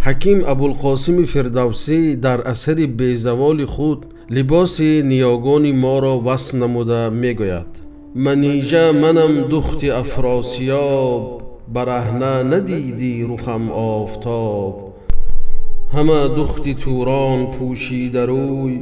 Ҳаким Абулқосими Фирдавсӣ дар асари безаволи худ либоси ниёгони моро васф намуда мегӯяд: Манижа манам духти Афросиёб, бараҳна надидӣ рухам офтоб. Ҳама духти Турон пӯшида рӯй,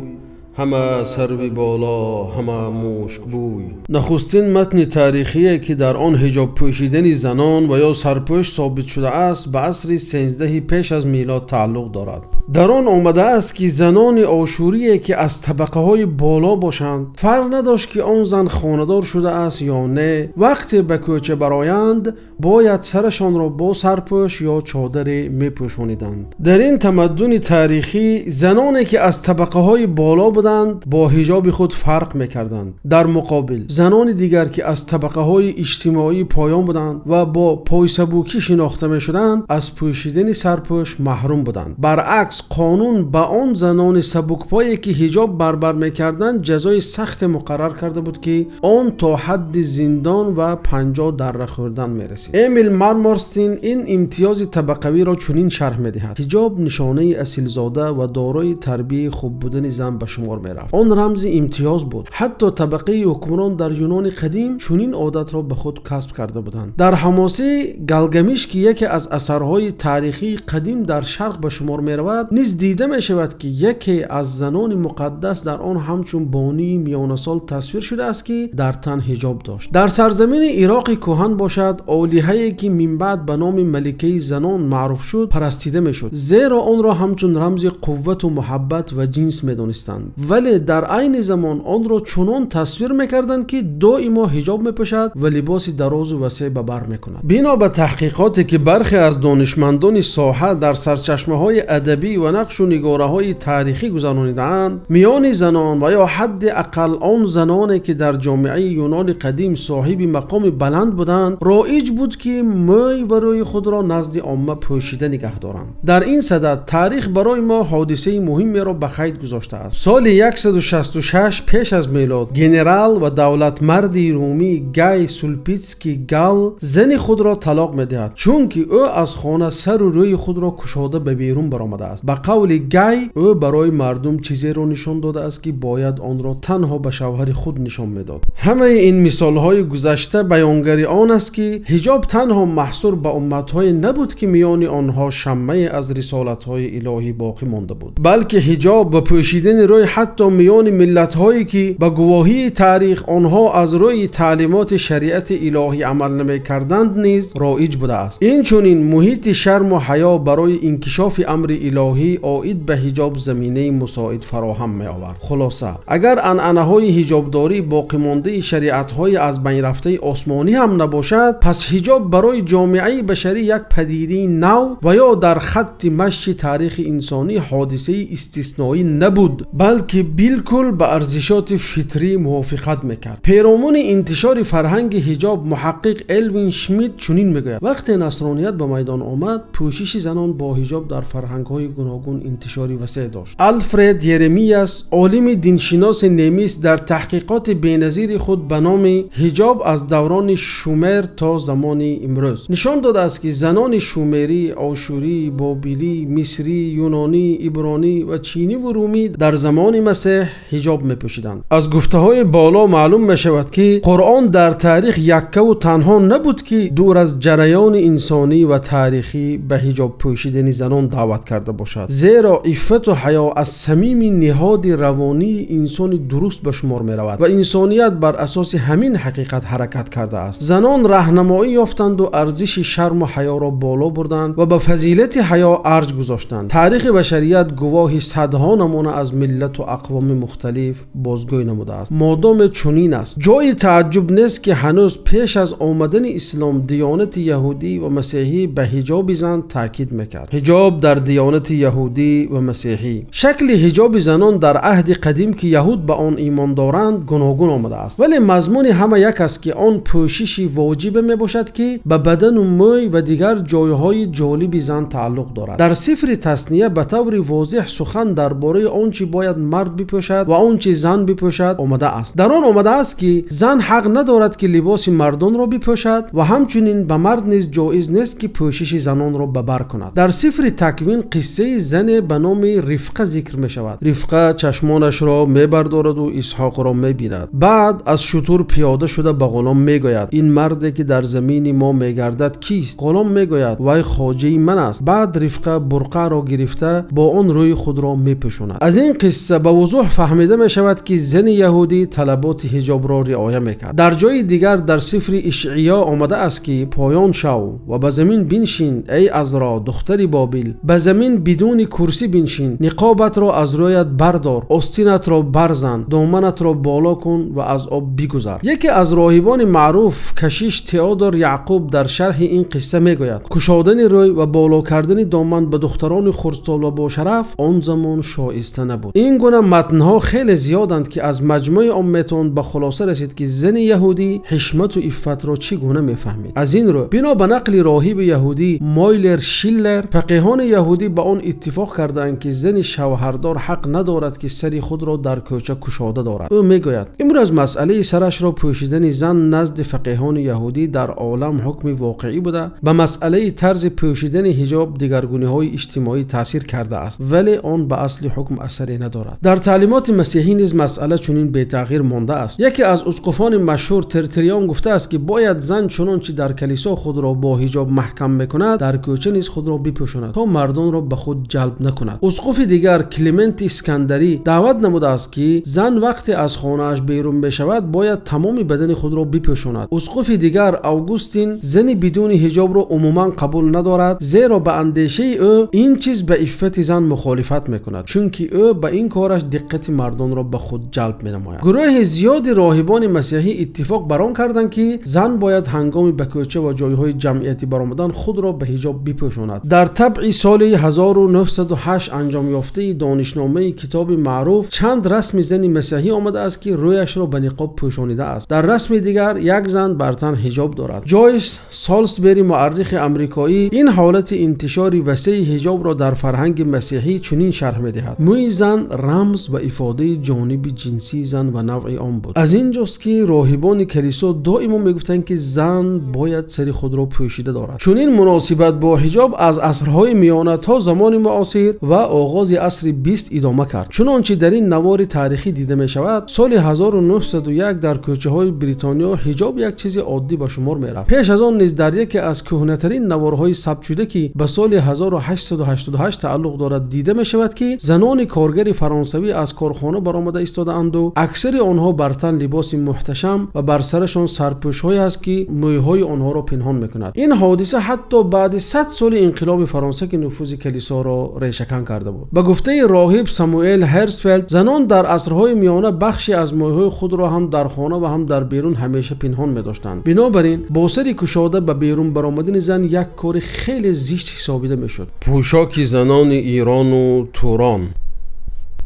ҳама сарви боло, ҳама мушкбӯй. Нахустин матни таърихие, ки дар он ҳиҷоб пӯшидани занон ва ё сарпӯш собит шудааст, ба асри 13 пеш аз милод тааллуқ дорад. Дар он омадааст, ки занони ошурие, ки аз табақаҳои боло бошанд, фарқ надошт, ки он зан хонадор шудааст ё не, вақте ба кӯча бароянд, бояд сарашонро бо сарпӯш ё чодаре мепӯшониданд. Дар ин тамаддуни таърихӣ заноне, ки аз табақаҳои боло буданд, бо ҳиҷоби худ фарқ мекарданд. Дар муқобил занони дигар, ки аз табақаҳои иҷтимоии поён буданд ва бо пойсабукӣ шинохта мешуданд, аз пӯшидани сарпӯш маҳрум буданд. Баръакс, қонун ба он занони сабукпое, ки ҳиҷоб барбар мекарданд, ҷазои сахт муқаррар карда буд, ки он то ҳадди зиндон ва 50 дарра хӯрдан мерасид. Эмил Марморстин ин имтиёзи табақавиро чунин шарҳ медиҳад: ҳиҷоб нишонаи асилзода ва дорои тарбияи хуб будани зан ба шумор мерафт. Он рамзи имтиёз буд. Ҳатто табақаи ҳукмрон дар Юнони қадим чунин одатро ба худ касб карда буданд. Дар ҳамосаи Галгамиш, ки яке аз асарҳои таърихии қадим дар шарқ ба шумор меравад, низ дида мешавад, ки яке аз занони муқаддас дар он ҳамчун бонии миёнасол тасвир шудааст, ки дар тан ҳиҷоб дошт. Дар сарзамини Ироқи кӯҳан бошад, олиҳае, ки минбаъд ба номи маликаи занон маъруф шуд, парастида мешуд, зеро онро ҳамчун рамзи қувват ва муҳаббат ва ҷинс медонистанд. Вале дар айни замон онро чунон тасвир мекарданд, ки доимо ҳиҷоб мепӯшад ва либоси дарозу васеъ ба бар мекунад. Бино ба таҳқиқоте, ки бархе аз донишмандони соҳа дар сарчашмаҳои адабӣ ва нақшу нигораҳои таърихӣ гузаронидаанд, миёни занон ва ё ҳадди ақал он заноне, ки дар ҷомеаи Юнони қадим соҳиби мақоми баланд буданд, роиҷ буд, ки мӯй ва рӯи худро назди омма пӯшида нигоҳ доранд. Дар ин садад таърих барои мо ҳодисаи муҳимеро ба қайд гузоштааст. Соли 166 пеш аз милод генерал ва давлатмарди румӣ Гай Сулпитский Гал зани худро талоқ медиҳад, чунки ӯ аз хона сару рӯи худро кушода ба берун баромадааст. Ба қавли Гай, ӯ барои мардум чизеро нишон додааст, ки бояд онро танҳо ба шавҳари худ нишон медод. Ҳамаи ин мисолҳои гузашта баёнгари он аст, ки ҳиҷоб танҳо маҳсур ба умматҳое набуд, ки миёни онҳо шаммае аз рисолатҳои илоҳӣ боқӣ монда буд, балки ҳиҷоб ва пӯшидани рӯй ҳатто миёни миллатҳое, ки ба гувоҳии таърих онҳо аз рӯи таълимоти шариати илоҳӣ амал намекарданд, низ роиҷ будааст. Инчунин муҳити шарму ҳаё барои инкишофи амри илоҳӣ оид ба ҳиҷоб заминаи мусоид фароҳам меовард. Хулоса, агар анъанаҳои ҳиҷобдорӣ боқимондаи шариатҳои аз байн рафтаи осмонӣ ҳам набошад, пас ҳиҷоб барои ҷомеаи башарӣ як падидаи нав ва ё дар хатти маши таърихи инсонӣ ҳодисаи истисноӣ набуд, балки билкул ба арзишоти фитрӣ мувофиқат мекард. Перомуни интишори фарҳанги ҳиҷоб муҳаққиқ Элвин Шмидт чунин мегӯяд: вақте насроният ба майдон омад, пӯшиши занон бо ҳиҷоб дар фарҳангҳои гуногун интишори васеъ дошт. Алфред Еремиас, олими диншиноси немис, дар таҳқиқоти беназири худ ба номи ҳиҷоб аз даврони Шумер то замони имрӯз нишон додааст, ки занони шумерӣ, ошурӣ, бобилӣ, мисрӣ, юнонӣ, ибронӣ ва чинӣ ва румӣ дар замони Масеҳ ҳиҷоб мепӯшиданд. Аз гуфтаҳои боло маълум мешавад, ки Қуръон дар таърих яккаву танҳо набуд, ки дур аз ҷараёни инсонӣ ва таърихӣ ба ҳиҷоб пӯшидани занон даъват карда бошад, зеро иффату ҳаё аз самими ниҳоди равонии инсони дуруст ба шумор меравад ва инсоният бар асоси ҳамин ҳақиқат ҳаракат кардааст. Занон раҳнамоӣ ёфтанд ва арзиши шарму ҳаёро боло бурданд ва ба фазилати ҳаё арҷ гузоштанд. Таърихи башарият гувоҳи садҳо намуна аз миллату ақвоми мухталиф бозгӯй намудааст. Модоме чунин аст, ҷои тааҷҷуб нест, ки ҳанӯз пеш аз омадани ислом диёнати яҳудӣ ва масеҳӣ ба ҳиҷоби зан таъкид мекард. Ҳиҷоб дар диёнати Таълимоти яҳудӣ ва масеҳӣ. Шакли ҳиҷоби занон дар аҳди қадим, ки яҳуд ба он имон доранд, гуногун омадааст, вале мазмуни ҳама як аст, ки он пӯшиши воҷибе мебошад, ки ба бадан ва мӯй ва дигар ҷойҳои ҷолиби зан тааллуқ дорад. Дар сифри Тасния ба таври возеҳ сухан дар бораи он чи бояд мард бипӯшад ва он чи зан бипӯшад омадааст. Дар он омадааст, ки зан ҳақ надорад, ки либоси мардонро бипӯшад ва ҳамчунин ба мард низ ҷоиз нест, ки пӯшиши занонро ба бар кунад. Дар сифри Таквин қиссаи зане ба номи Рифқа зикр мешавад. Рифқа чашмонашро мебардорад ва Исҳоқро мебинад. Баъд аз шутур пиёда шуда ба ғулом мегӯяд: ин марде ки дар замини мо мегардад кист? Ғулом мегӯяд: вай хоҷаи ман аст. Баъд Рифқа бурқаъро гирифта бо он рӯи худро мепӯшонад. Аз ин қисса ба вузӯҳ фаҳмида мешавад, ки зани яҳудӣ талаботи ҳиҷобро риоя мекард. Дар ҷои дигар дар сифри Ишъия омадааст, ки поён шав ва ба замин биншин, эй Азро, духтари Бобил, ба замин бидуни курсӣ биншин, ниқобатро аз рӯят бардор, остинатро барзан, доманатро боло кун ва аз об бигузар. Яке аз роҳибони маъруф, кашиш Теодор Яъқуб, дар шарҳи ин қисса мегӯяд: кушодани рӯй ва боло кардани доман ба духтарони хурдсол ва бошараф он замон шоиста набуд. Ин гуна матнҳо хеле зиёданд, ки аз маҷмӯи он метавон ба хулоса расид, ки зани яҳудӣ ҳишмат ва иффатро чӣ гуна мефаҳмид. Аз ин рӯ бино ба нақли роҳиби яҳудӣ Мойлер Шиллер, фақеҳони яҳудӣ ба он иттифоқ кардаанд, ки зани шавҳардор ҳақ надорад, ки сари худро дар кӯча кушода дорад. Ӯ мегӯяд: имрӯз масъалаи сарашро пӯшидани зан назди фақеҳони яҳудӣ дар олам ҳукми воқеӣ буда, ба масъалаи тарзи пӯшидани ҳиҷоб дигаргуниҳои иҷтимоӣ таъсир кардааст, вале он ба асли ҳукм асаре надорад. Дар таълимоти масеҳӣ низ масъала чунин бетағйир мондааст. Яке аз усқуфони машҳур Тертулиан гуфтааст, ки бояд зан чунончи дар калисо худро бо ҳиҷоб маҳкам мекунад, дар кӯча низ худро бипӯшонад, то мардонро ба худ ҷалб накунад. Усқуфи дигар Климент Искандарӣ даъват намудааст, ки зан вақте аз хонааш берун мешавад бояд тамоми бадани худро бипӯшонад. Усқуфи дигар Августин зани бидуни ҳиҷобро умуман қабул надорад, зеро ба андешаи ӯ ин чиз ба иффати зан мухолифат мекунад, чунки ӯ ба ин кораш диққати мардонро ба худ ҷалб менамояд. Гурӯҳи зиёди роҳибони масеҳӣ иттифоқ бар он карданд, ки зан бояд ҳангоми ба кӯча ва ҷойҳои ҷамъиятӣ баромадан худро ба ҳиҷоб бипӯшонад. Дар табъи соли 1908 анҷом ёфтаи донишномаи китоби маъруф чанд расми зани масеҳӣ омадааст, ки рӯяшро ба ниқоб пӯшонидааст. Дар расми дигар як зан бар тан ҳиҷоб дорад. Ҷойс Солсбери, муаррихи амрикоӣ, ин ҳолати интишори васеи ҳиҷобро дар фарҳанги масеҳӣ чунин шарҳ медиҳад: мӯи зан рамз ва ифодаи ҷониби ҷинсии зан ва навъи он буд. Аз инҷост, ки роҳибони калисо доимо мегуфтанд, ки зан бояд сари худро пӯшида дорад. Чунин муносибат бо ҳиҷоб аз асрҳои миёна то замони муосир ва оғози асри 20 идома кард. Чунончи дар ин навори таърихӣ дида мешавад, соли 1901 дар кӯчаҳои Бритониё ҳиҷоб як чизи оддӣ ба шумор мерафт. Пеш аз он низ дар яке аз кӯҳнатарин наворҳои сабтшуда, ки ба соли 1888 тааллуқ дорад, дида мешавад, ки занони коргари фаронсавӣ аз корхона баромада истодаанд ва аксари онҳо бар тан либоси муҳташам ва бар сарашон сарпӯшҳое аст, ки мӯйҳои онҳоро пинҳон мекунад. Ин ҳодиса ҳатто баъди 100 соли инқилоби Фаронса, ки нуфузи калисоро решакан карда буд. Ба гуфтаи роҳиб Самуэл Ҳерсфелд, занон дар асрҳои миёна бахше аз мӯйҳои худро ҳам дар хона ва ҳам дар берун ҳамеша пинҳон медоштанд. Бинобар ин бо сари кушода ба берун баромадани зан як кори хеле зишт ҳисобида мешуд. Пӯшоки занони Эрон ва Турон.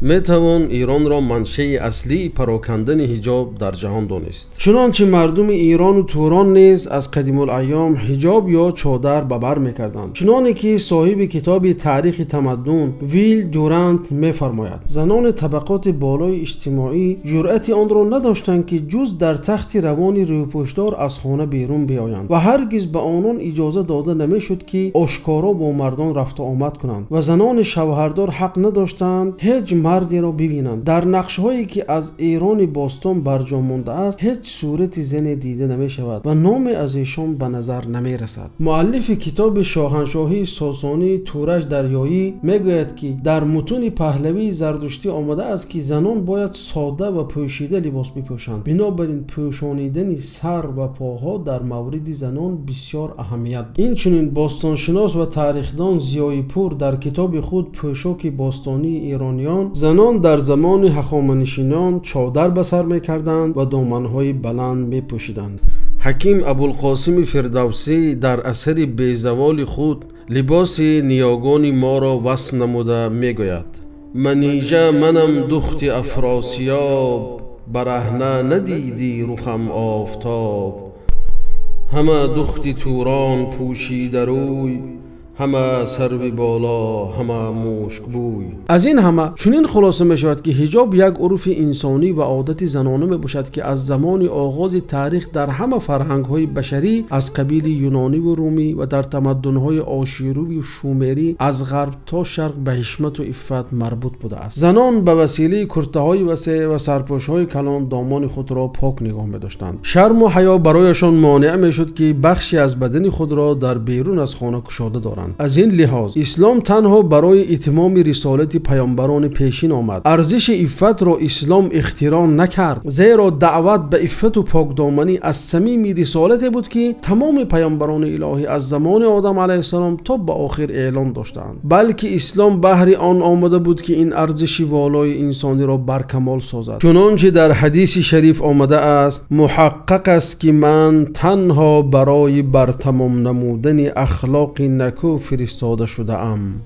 Метавон Эронро маншаи аслии парокандани ҳиҷоб дар ҷаҳон донист. Чунончи мардуми Эрон ва Турон низ аз қадимулайём ҳиҷоб ё чодар ба бар мекарданд. Чуноне ки соҳиби китоби таърихи тамаддун Вил Дюрант мефармояд: занони табақоти болои иҷтимоӣ ҷуръати онро надоштанд, ки ҷуз дар тахти равони рӯпӯшдор аз хона берун биёянд ва ҳаргиз ба онон иҷоза дода намешуд, ки ошкоро бо мардон рафту омад кунанд ва занони шавҳардор ҳақ надоштанд ҳеҷ мардеро бибинанд. Дар нақшҳое ки аз Эрони бостон барҷо мондааст, ҳеҷ сурати зане дида намешавад ва номе аз эшон ба назар намерасад. Муаллифи китоби Шоҳаншоҳии Сосонӣ Тураж Дарёӣ мегӯяд, ки дар мутуни паҳлавии зардуштӣ омадааст, ки занон бояд сода ва пӯшида либос бипӯшанд. Бинобар ин пӯшонидани сар ва поҳо дар мавриди занон бисёр аҳамият. Инчунин бостоншинос ва таърихдон Зиёипур дар китоби худ Пӯшоки бостонии эрониён занон дар замони ҳахоманишинон чодар ба сар мекарданд ва доманҳои баланд мепӯшиданд. Ҳаким Абулқосими Фирдавсӣ дар асари безаволи худ либоси ниёгони моро васф намуда мегӯяд: Манижа манам духти Афросиёб, бараҳна надидӣ рухам офтоб. Ҳама духти Турон пӯшида рӯй, ҳама сарви боло, ҳама мушкбӯй. Аз ин ҳама чунин хулоса мешавад, ки ҳиҷоб як урфи инсонӣ ва одати занона мебошад, ки аз замони оғози таърих дар ҳама фарҳангҳои башарӣ аз қабили юнонӣ ва румӣ ва дар тамаддунҳои ошурӣ ва шумерӣ аз ғарб то шарқ ба ҳишмат ва иффат марбут будааст. Занон ба василаи куртаҳои васеъ ва сарпӯшҳои калон домони худро пок нигоҳ медоштанд. Шарму ҳаё барояшон монеъ мешуд, ки бахше аз бадани худро дар берун аз хона кушода доранд. Аз ин лиҳоз ислом танҳо барои итмоми рисолати паёмбарони пешин омад. Арзиши иффатро ислом ихтироъ накард, зеро даъват ба иффат ва покдоманӣ аз самими рисолате буд, ки тамоми паёмбарони илоҳӣ аз замони Одам алайҳиссалом то ба охир эълон доштанд. Балки ислом баҳри он омада буд, ки ин арзиши волои инсониро баркамол созад. Чунончи дар ҳадиси шариф омада аст: муҳаққақ аст, ки ман танҳо барои бартамом намудани ахлоқи наку фиристода шудаам.